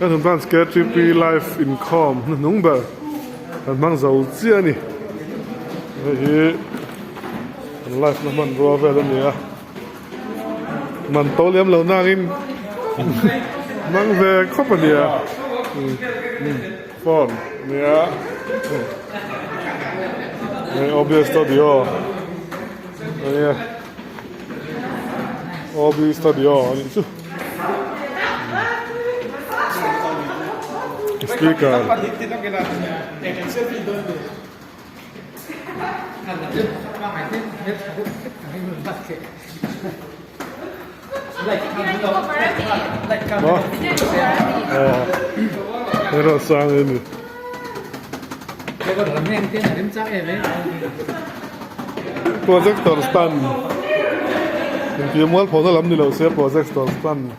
Kan hun branch KTP live inkhawm hnuhnung ber kan hmang zo chiah a ni. Hei hi kan live na hmanrua vel a ni a. Man to lem lo nangin hmang ve khawp a nia. Phone a nia. Hei OBS studio a nia. OB studio a nih chu. Speaker. Hero sang ini. Projector stand. Inti mual phona lam ni lo se projector stand.